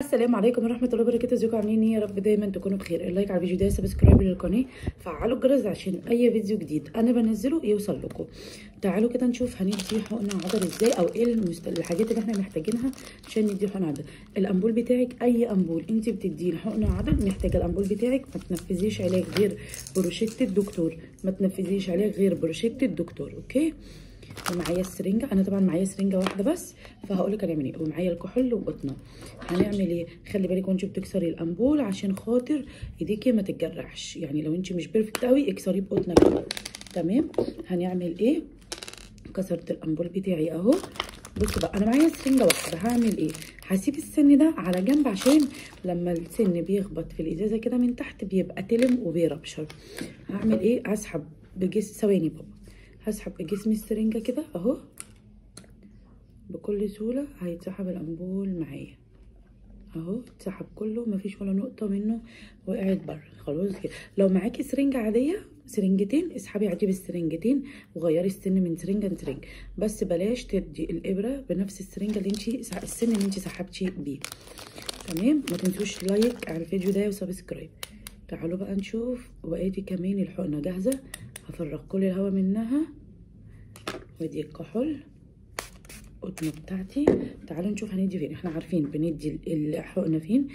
السلام عليكم ورحمة الله وبركاته. ازيكم عاملين ايه؟ يا رب دايما تكونوا بخير. ال like على الفيديو ده، subscribe للقناه، فعلوا الجرس عشان اي فيديو جديد انا بنزله يوصل لكم. تعالوا كده نشوف هندي حقنه عضل ازاي، او ايه الحاجات اللي احنا محتاجينها عشان ندي حقنه عضل. الامبول بتاعك، اي امبول انت بتديه لحقنه عضل محتاجه الامبول بتاعك. ما تنفذيش علاج غير بروشته الدكتور، ما تنفذيش علاج غير بروشته الدكتور، okay؟ ومعايا السرنجه، انا طبعا معايا سرنجه واحدة بس، فهقول لك هنعمل ايه. ومعايا الكحول وقطنه. هنعمل ايه؟ خلي بالك وانت بتكسري الامبول عشان خاطر ايديكي ما تتجرحش، يعني لو انت مش perfect قوي اكسريه بقطنه كده، تمام؟ هنعمل ايه؟ كسرت الامبول بتاعي اهو. بصوا بقى، انا معايا سرنجه واحدة، هعمل ايه؟ هسيب السن ده على جنب عشان لما السن بيخبط في الازازه كده من تحت بيبقى تلم وبي rupture. هعمل ايه؟ هسحب بجسم، ثواني بابا، هسحب بجسم السرنجة كده اهو بكل سهولة، هيتسحب الامبول معايا اهو، اتسحب كله، مفيش ولا نقطة منه وقعت بره، خلاص كده. لو معاكي سرنجة عادية سرنجتين، اسحبي عادي بالسرنجتين وغيري السن من سرنجة لسرنجة، بس بلاش تدي الابرة بنفس السرنجة اللي انتي السن اللي انتي سحبتي بيه، تمام؟ ما تنسوش like على الفيديو ده و subscribe. تعالوا بقى نشوف. وادي كمان الحقنة جاهزة، هفرغ كل الهواء منها، وادي الكحول القطنة بتاعتي. تعالوا نشوف هندي فين. احنا عارفين بندي الحقنة فين،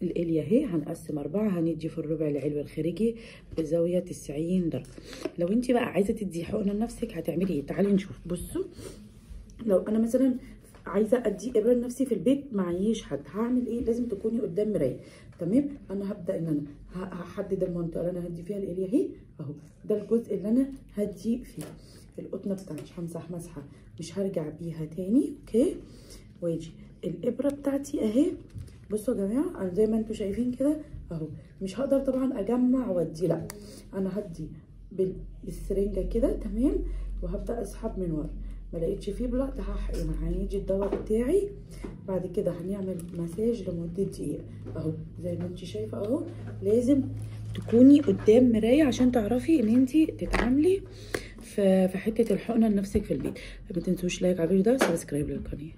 الالية اهي، هنقسم 4، هندي في الربع العلوي الخارجي بزاوية 90 درجة. لو انت بقى عايزة تدي حقنة لنفسك هتعملي ايه؟ تعالي نشوف. بصوا، لو انا مثلا عايزه ادي ابره لنفسي في البيت معيش حد، هعمل ايه؟ لازم تكوني قدام مراية، تمام؟ انا هبدا ان انا هحدد المنطقة اللي انا هدي فيها الالية اهي اهو، ده الجزء اللي انا هدي فيه القطنه بتاعتي. همسح مسحه مش هرجع بيها تاني، okay؟ واجي الابره بتاعتي اهي. بصوا يا جماعة، انا زي ما انتم شايفين كده اهو، مش هقدر طبعا اجمع وادي، لا انا هدي بالسرنجه كده، تمام؟ وهبدا اسحب من ورا. ما لقيتش فيه blood هحقن هيجي الدواء بتاعي. بعد كده هنعمل مساج لمدة دقيقة اهو، زي ما انت شايفه اهو. لازم تكوني قدام مراية عشان تعرفي ان انت تتعاملي في حتة الحقنة لنفسك في البيت. ما تنسوش like على الفيديو ده و subscribe للقناة.